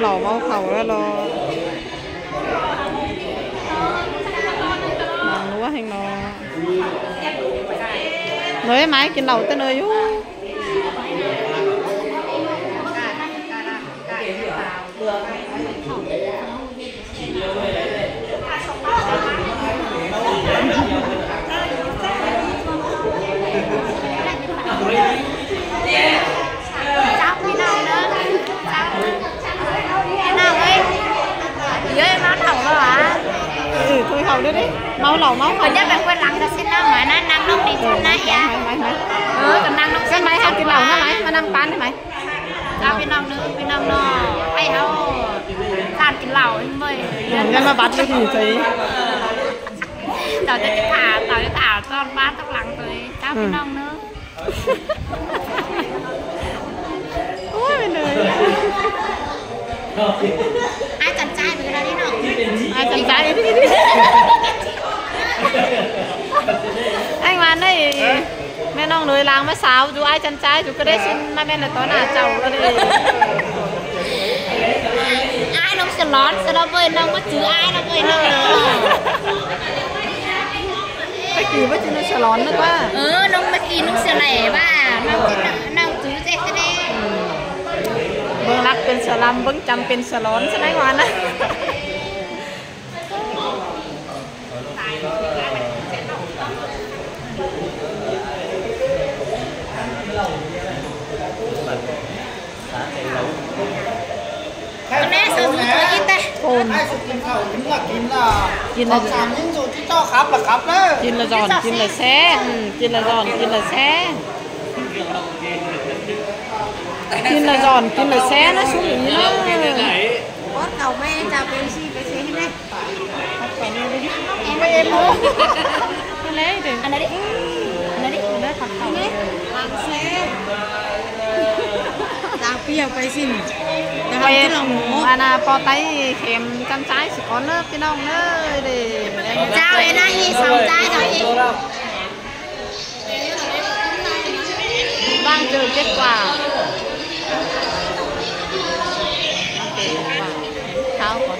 ເຫຼົ້າເມົາເຂົ້າແລ້ວເນາະ ນາງນົວແຮງເນາະ. ເນີຍ ມາກິນເຫຼົ້າແຕ່ເນີຍຢູ່. ເຈົ້າ ພີ່ນ້ອງເດີ ເຈົ້າ ພີ່ນ້ອງເອີຍ ເຢີ້ຍ ເມົາເຫຼົ້າແລ້ວຫວາ? ເອີ ໂທດເຂົາເດີ ເມົາເຫຼົ້າ ເມົາເຂົາ ເພິ່ນຢ່າໄປເປີດຫຼັງ ກະຊິນຳມານັ້ນ ນັ່ງລົງນີ້ ເອີ ນະ ໄປ ໄປ ໄປ ເອີ ກະນັ່ງລົງ ຊັ້ນໄປ ເຮົາກິນເຫຼົ້າ ມາ ມານັ່ງປານໄດ້ໄໝ? ເຈົ້າ ພີ່ນ້ອງເດີ ພີ່ນ້ອງເນາະ ໃຫ້ເຮົາ ຊານກິນເຫຼົ້າເບິ່ງ ຢ່າມາບັດຢູ່ນີ້ໃສ ເຈົ້າຈະຖາມ ເຈົ້າຈະຖາມຕອນປານຕອນຫຼັງເລີຍ ເຈົ້າ ພີ່ນ້ອງເດີ. ໂອ້ຍ ແມ່ນເອີຍ ອ້າຍຈັນຈ້າຍເປັນຈັ່ງໃດເນາະ ອ້າຍຈັນຈ້າຍ ອ້າຍຫວານເອີຍ ແມ່ນ້ອງເລີຍລາງມາສາວຢູ່ ອ້າຍຈັນຈ້າຍຢູ່ ກະໄດ້ຊິມາແມ່ນແຫຼະຕໍ່ໜ້າເຈົ້າ ກະໄດ້ ອ້າຍນ້ອງສະຫຼອນ ສະຫຼອນເວີຍ ນ້ອງບໍ່ຈື່ອ້າຍນ້ອງເວີຍ ນ້ອງ ຕະກີ້ວ່າຈື່ນ້ອງສະຫຼອນ ນຶກວ່າ ເອີ ນ້ອງ ຕະກີ້ນ້ອງສະແຫຼວ່າ ນ້ອງ ນ້ອງຈື່ເຈສະເດ ເບິ່ງລັກເປັນສະລຳ ເບິ່ງຈຳເປັນສະຫຼອນ ສະໄນຫວານນະ. ແມ່ ເຈົ້າ ເຈົ້າກິນແຕ່ ໂອ້ຍ ໃຫ້ສຸກກິນເຂົ້າ ກິນລະ ກິນລະ ກິນລະ ສອງສາມມື້ສູ່ທີ່ເຈົ້າຂັບລະຂັບເດີ ກິນລະຢ່ອນ ກິນລະແຊ ອືມ ກິນລະຢ່ອນ ກິນລະແຊ ກິນລະຢ່ອນ ກິນລະແຊນະ ຊຸມນີ້ນະ ອອດເຂົ້າແມ່ ເຈົ້າ ເປັນຊີ ໄປເຊໃຫ້ແມ່ ໄປເອັມໂອ ອັນໃດເດີ ອັນໃດເດີ ອັນໃດເດີ ອັນໃດເດີ ລາງເປຍວໄປຊິ ໄປ ອັນນ່າ ພໍໄຕເຂັມຈັນຊາຍສະກ່ອນເດີ ພີ່ນ້ອງເດີ ເຈົ້າ ເອນາອີ ສາມຈາຍ ເຈົ້າອີ ບາງເຈີເຈັດກວ່າ ເຂົ້າກ່ອນ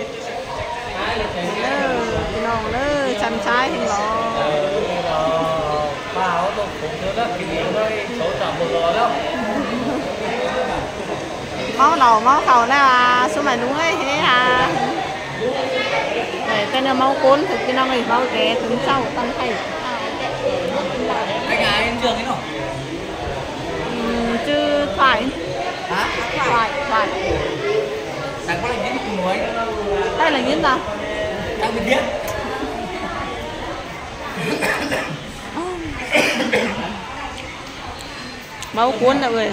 ເດີ ພີ່ນ້ອງເດີ ຊັນຊາຍແຮງຫຼໍ ເມົາເຫຼົ້າເມົາເຂົ້າແລ້ວ ອາ ຊຸມໄອ້ລຸງເອີຍ ເຮຮາ ໄດ້ແຕ່ແນວເມົາກົນ ພີ່ນ້ອງເອີຍ ເມົາແຕ່ເຖິງເຊົ້າຕັ້ງໄຂ້ ອືມ ຊື່ Thoại. Hả? Thoại, Thoại. Đang có là dính cùng nói. Đây là dính à? Đang bị giết. ເມົາກົນນະເອີຍ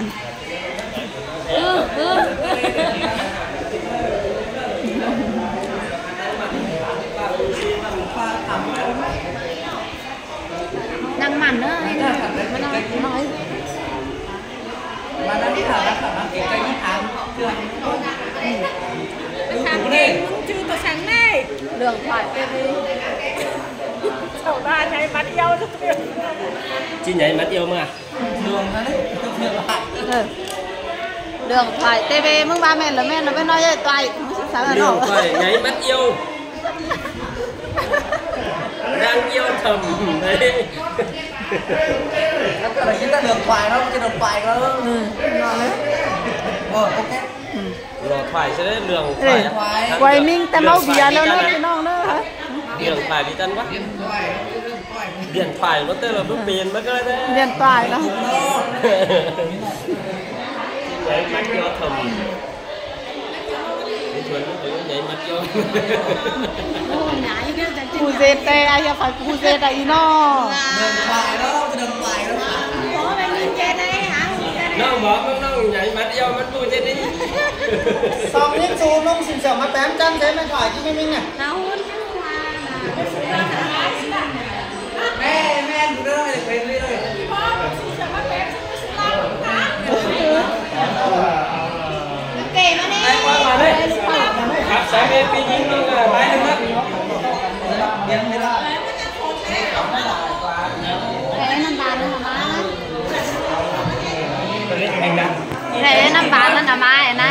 ນັ່ງໝັ້ນເດີ ໃຫ້ມັນນ້ອຍ ມັນນ້ອຍ ເລື່ອງຂາຍເຕັມເລີຍ ເຈົ້າໜ້າໃຫຍ່ມັດອຽວ ຈິໃຫຍ່ມັດອຽວມາ ເລື່ອງນັ້ນເດ້ ເອີ ເລື່ອງໄປເຕເວ ມຶງວ່າແມ່ນລະແມ່ນລະແມ່ນນ້ອຍເອີຍ ໄຕ ມຶງສຶກສາລະ ເລື່ອງໄປໃຫຍ່ມັດອຽວ ນາງອຽວທຳ ແລ້ວກໍໄດ້ຍິນແຕ່ເລື່ອງໄປເນາະ ມັນຈະໂດນໄປກໍ ອືມ ເອີ ໂອເຄ ອືມ ເລື່ອງໄປຊະເດ້ ເລື່ອງໄປ ເອີ ໄວມິງແຕ່ເມົາເບຍແລ້ວເນາະ ພີ່ນ້ອງເນາະ ເລື່ອງໄປດີຈັງວະ ລຽນປາຍມາແຕ່ລະບໍ່ເປັນ ມັນກໍໄດ້ລຽນປາຍເນາະ ໃຫຍ່ມັດຍອດເທົ່ານີ້ ໃຫຍ່ມັດຍອດ ຜູ້ເສດແຕ່ອາຍາໄປ ຜູ້ເສດອີນ້ອງ ເດີນປາຍແລ້ວ ຈະເດີນປາຍແລ້ວ ນ້ອງບອກນ້ອງໆ ໃຫຍ່ມັດຍອດ ມັນຜູ້ເສດນີ້ ສອງຍິງສູນ ນ້ອງສິນເສືອມາແຕ້ມຈັນ ໃຊ້ໄມ້ຖ່າຍທີ່ໄມ້ມິງນະ ໃສ່ນ້ຳບານນັ້ນນະມາ ໃສ່ນ້ຳບານນັ້ນນະມາ ເອີນະ.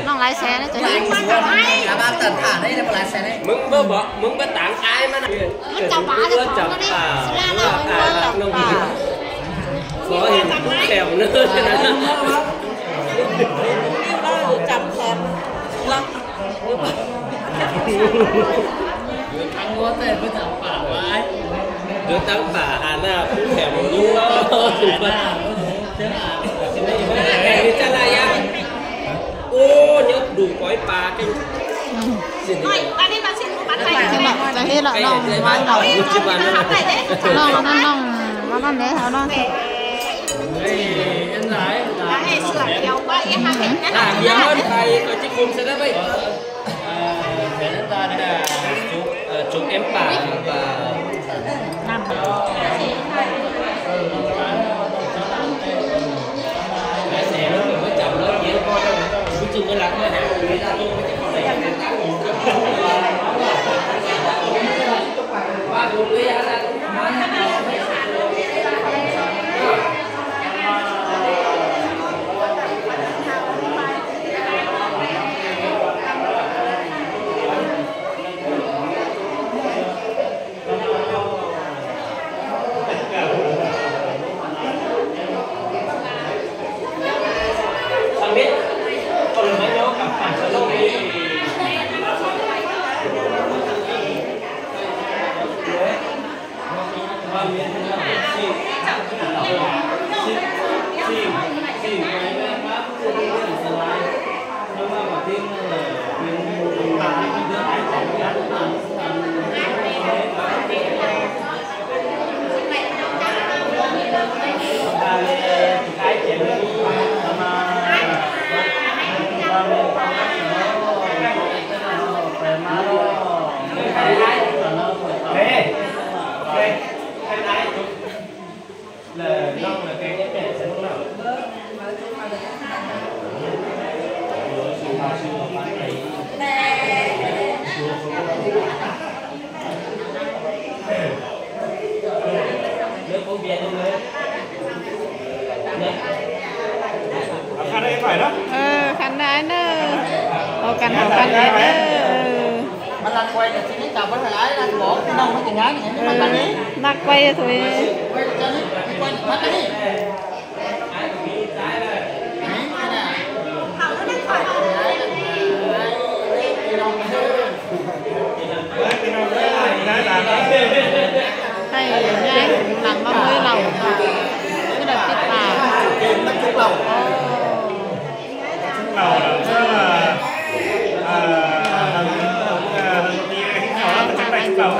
ນ້ອງຫຼາຍແສນເດ້ ອາບາບຕັນທ່າໄດ້ ຫຼາຍແສນເດ້ ມຶງບໍ່ບອກ ມຶງບໍ່ຕາງອາຍມັນ ມັນຈຳປາ ເຈົ້າຂອງຕົວນີ້ ສິລາລາວ ເຈົ້າຂອງຕົວນີ້ ຂໍເຫັນຜູ້ແຖວເດີ ຈຳແຂນລະ ຢູ່ທາງຫົວໃຕ້ເພິ່ນຈຳປາໄວ້ ຢູ່ທາງປ່າຫາໜ້າຜູ້ແຖວຢູ່ ແມ່ນວິຈາລະຍານ ໂອ້ ຍົກດູກອຍປາເກັ່ງ ອືມ ຊິ ນ້ອຍ ອັນນີ້ມາຊິ ມາໄທ ຈະເຮັດລະ ນ້ອງໄວ້ລະ ນ້ອງນັ້ນ ນ້ອງວ່ານັ້ນເດ້ ເອົານ້ອງ ເອີ ອັນຫຼາຍ ຫຼາຍ ເສືອຂຽວໄປ ຫາເຫັນ ດຽວໄປ ກໍຊິຄຸມຊະໄດ້ໄປ ເອີ ເປັນຕາ ເອີ ຈຸກເອັມປາ ເອີ ຄັນໄດ້ໄປເນາະ ເອີ ຄັນໄດ້ເດີ ເອົາກັນເອົາກັນໄດ້ເດີ ເອີ ມັນລັກໄວ້ແຕ່ທີ່ນີ້ຈັບໄວ້ຫຼາຍໆ ລັກບອກນ້ອງມັນຈະຍ້າຍນີ້ ເອີ ມັນຕັດນີ້ ລັກໄວ້ໂຕນີ້ ໄວ້ຈະນີ້ ໄປໄປມັນຈະນີ້ ໃຫ້ຍາຍຫູຫຼັງມາເລີຍເລົ່າ ຄືໄດ້ຕິດຕາມ ເອີ ເລົ່າ ເອີ ເອີ ເອີ ເອີ ເອີ ເອີ ເອີ ເອີ ຕາມເລົ່າ